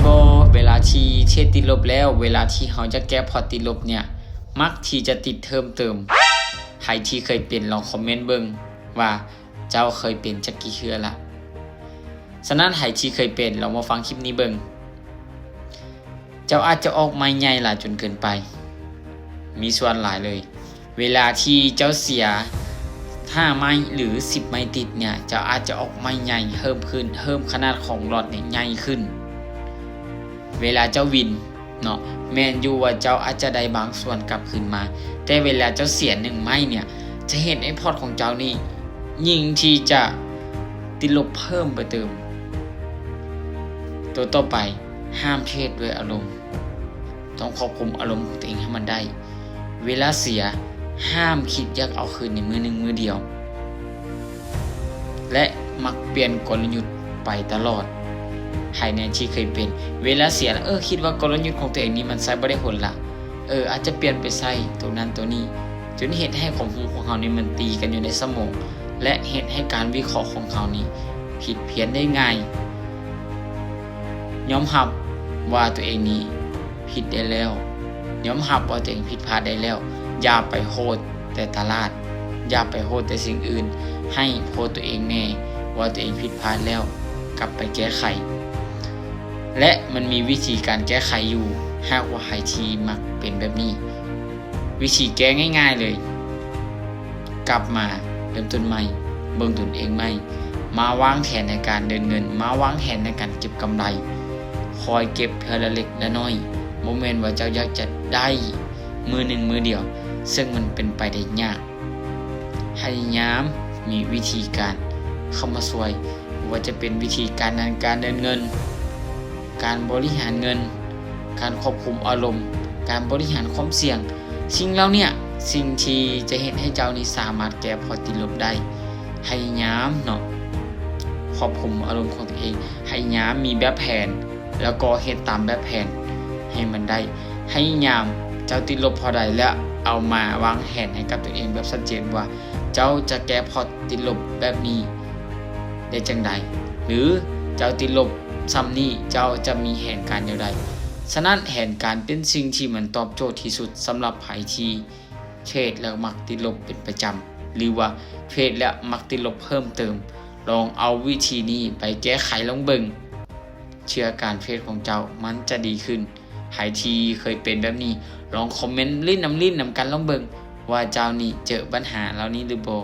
ກໍເວລາທີ່ເທຣດຕິດລົບແລ້ວ ເວລາທີ່ເຮົາຈະແກ້ພອດຕິດລົບເນີ້ຍ ມັກທີ່ຈະຕິດເພີ່ມເຕີມ. ໃຜທີ່ເຄີຍເປັນລອງຄອມເມັນເບິ່ງວ່າເຈົ້າເຄີຍເປັນຈັກກີ່ເທື່ອລະ. ສະນັ້ນໃຜທີ່ເຄີຍເປັນລອງມາຟັງຄລິບນີ້ເບິ່ງ. ເຈົ້າອາດຈະອອກໄມ້ໃຫຍ່ຫຼາຍຈົນເກີນໄປ ມີສ່ວນຫຼາຍເລີຍ. ເວລາທີ່ເຈົ້າເສຍຫ້າໄມ້ ຫຼື ສິບໄມ້ຕິດເນີ້ຍ ເຈົ້າອາດຈະອອກໄມ້ໃຫຍ່ເພີ່ມຂຶ້ນ ເພີ່ມຂະໜາດຂອງລັອດນີ້ໃຫຍ່ຂຶ້ນ. ເວລາເຈົ້າວິນເນາະ ແມ່ນຢູ່ວ່າເຈົ້າອາດຈະໄດ້ບາງສ່ວນກັບຄືນມາ ແຕ່ເວລາເຈົ້າເສຍໜຶ່ງໄມ້ເນີ້ຍ ຈະເຮັດໃຫ້ພອດຂອງເຈົ້ານີ້ຍິ່ງທີ່ຈະຕິດລົບເພີ່ມໄປເຕີມ. ຕົວຕໍ່ໄປ ຫ້າມເທຣດດ້ວຍອາລົມ. ຕ້ອງຄວບຄຸມອາລົມຂອງຕົວເອງໃຫ້ມັນໄດ້. ເວລາເສຍ ຫ້າມຄິດຢາກເອົາຄືນໃນມື້ໜຶ່ງມື້ດຽວ ແລະ ມັກປ່ຽນກົນລະຍຸດໄປຕະຫຼອດ. ໃຜແນ່ທີ່ເຄີຍເປັນ ເວລາເສຍລະ ເອີ ຄິດວ່າກົນລະຍຸດຂອງຕົວເອງນີ້ມັນໃຊ້ບໍ່ໄດ້ຜົນລະ ເອີ ອາດຈະປ່ຽນໄປໃຊ້ໂຕນັ້ນໂຕນີ້ ຈົນເຮັດໃຫ້ຄວາມຮູ້ຂອງເຮົານີ້ມັນຕີກັນຢູ່ໃນສະໝອງ ແລະ ເຮັດໃຫ້ການວິເຄາະຂອງເຮົານີ້ຜິດພຽນໄດ້ງ່າຍ. ຍອມຮັບວ່າຕົວເອງນີ້ຜິດໄດ້ແລ້ວ, ຍອມຮັບວ່າຕົວເອງຜິດພາດໄດ້ແລ້ວ. ຢ່າໄປໂທດແຕ່ຕະຫຼາດ, ຢ່າໄປໂທດແຕ່ສິ່ງອື່ນ, ໃຫ້ໂທດຕົວເອງແດ່ວ່າຕົວເອງຜິດພາດແລ້ວ, ກັບໄປແກ້ໄຂ. ແລະ ມັນມີວິທີການແກ້ໄຂຢູ່, ຫາກວ່າໃຜທີ່ມັກເປັນແບບນີ້. ວິທີແກ້ງ່າຍໆເລີຍ, ກັບມາເລີ່ມຕົ້ນໃໝ່, ເບິ່ງຕົນເອງໃໝ່, ມາວາງແຜນໃນການເດີນເງິນ, ມາວາງແຜນໃນການເກັບກຳໄລ, ຄອຍເກັບເທື່ອລະເລັກລະນ້ອຍ. ບໍ່ແມ່ນວ່າເຈົ້າຢາກຈະໄດ້ມື້ໜຶ່ງມື້ດຽວ, ເຊິ່ງມັນເປັນໄປໄດ້ຍາກ. ພະຍາຍາມມີວິທີການເຂົ້າມາຊ່ວຍ, ບໍ່ວ່າຈະເປັນວິທີການງານການເດີນເງິນ, ການບໍລິຫານເງິນ, ການຄວບຄຸມອາລົມ, ການບໍລິຫານຄວາມສ່ຽງ. ສິ່ງເຫຼົ່າເນີ້ຍ, ສິ່ງທີ່ຈະເຮັດໃຫ້ເຈົ້ານີ້ສາມາດແກ້ພອດຕິດລົບໄດ້. ພະຍາຍາມເນາະ, ຄວບຄຸມອາລົມຂອງຕົວເອງ, ພະຍາຍາມມີແບບແຜນ, ແລ້ວກໍເຮັດຕາມແບບແຜນໃຫ້ມັນໄດ້. ພະຍາຍາມເຈົ້າຕິດລົບເທົ່າໃດ ແລ້ວເອົາມາວາງແຜນໃຫ້ກັບຕົວເອງແບບຊັດເຈນວ່າ ເຈົ້າຈະແກ້ພອດຕິດລົບແບບນີ້ໄດ້ຈັ່ງໃດ ຫຼື ເຈົ້າຕິດລົບຊ່ຳນີ້ ເຈົ້າຈະມີແຜນການແນວໃດ. ສະນັ້ນ ແຜນການເປັນສິ່ງທີ່ມັນຕອບໂຈດທີ່ສຸດສຳລັບໃຜທີ່ເທຣດແລ້ວມັກຕິດລົບເປັນປະຈຳ ຫຼືວ່າເທຣດແລ້ວມັກຕິດລົບເພີ່ມເຕີມ. ລອງເອົາວິທີນີ້ໄປແກ້ໄຂລອງເບິ່ງ. ເຊື່ອການເທຣດຂອງເຈົ້າມັນຈະດີຂຶ້ນ. ໃຜທີ່ເຄີຍເປັນແບບນີ້ ລອງຄອມເມັນຫຼິ້ນນຳ ຫຼິ້ນນຳກັນລອງເບິ່ງວ່າເຈົ້ານີ້ເຈີບັນຫາເຫຼົ່ານີ້ຫຼືບໍ່.